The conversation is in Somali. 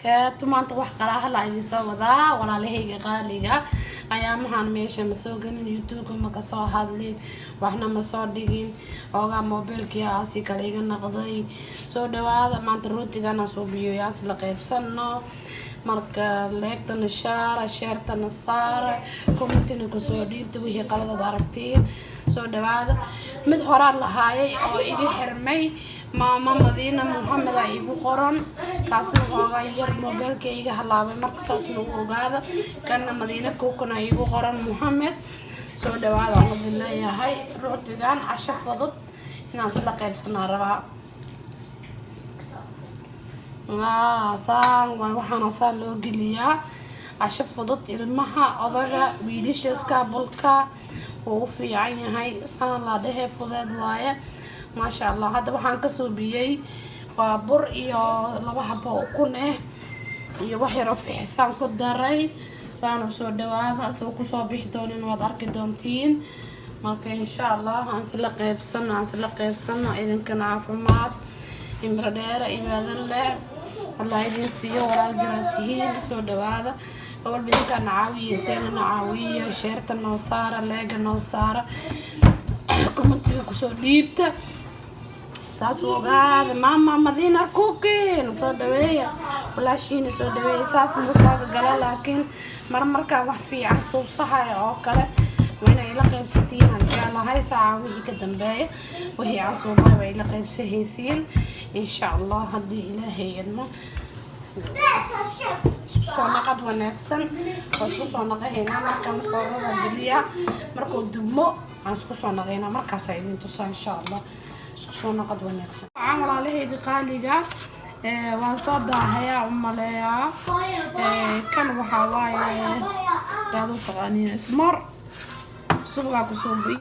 Kaatu maanta wax qaraaha la idin soo wadaa, walaalahayga qaaliga. Ayaamahan meesha ma soo gelin, YouTube ma kasoo hadlin, waxna ma soo dhigin. Oogaa mobilkii aasi kale iga naqday. Soo dhawaada, maanta rootigana suubiyo yaas la qaybsano. Marka like-tana shaara, share-tana saara, comment-ina kusoo dhiibta wixii qaladaad aragtiin. Soo dhawaada. Mid horaan lahaayay oo iga xirmay, Maama Madiina Muxamed a igu qoran. Kaasna xoogaa yar mobeelka iga halaabay, marka saas lagu ogaada. Kana Madiina Kuukana igu qoran Muxamed. Soo dhawaada aan idin leeyahay. Rootigan casho fudud inaan isla qaybsanaa rabaa. Saan waay, waxaana saa loo geliyaa casho fudud ilmaha, odaga, wiilasha, iskaabulka wuu u fiican yahay. Saan la dhehe, fudeed waaye, maasha Allah. Hadda waxaan kasoo biyey waa bur iyo laba xabo ukun ah iyo wax yaroo fixisaan ku daray. Saan u soo dhawaada. Soo kusoo bixi doonin waad arki doontiin. Marka insha Allah aan isla qaybsano, aan isla qaybsano. Idinkana caafimaad, imro dheere, ibaado leh Allah idin siiyo. Walaal jiraad tihiin. Soo dhawaada. Awalba idinkaa na caawiya, seena na caawiya. Share-ta noo saara, like-ga noo saara, comment-iga kusoo dhiibta. Saas u ogaada. Maama Madiina Cooking, soo dhaweeya walaashiina, soo dhaweeya. Saas musaaga gala, laakiin mar markaa wax fiican suubsahaya oo kale waa inay ila qaybsatiin aan jeclahay. Saaca wixii ka dambeeya, wixii aan suubahay waa ila qaybsahaysiin, insha Allah, haddii Ilaahay idmo. Isku soo naqad wanaagsan. Waa isku soo naqahaynaa markaan foornada geliya. Markuu dubmo aan isku soo naqaynaa, markaasaa idin tusaa, insha Allah. Isku soo naqad wanaagsan. Waxaan walaalahayga qaaliga, waan soo daahayaa u maleeyaa. Kan waxaa waaye, saad u taqaaniin, ismoor subagaa kusoo buy.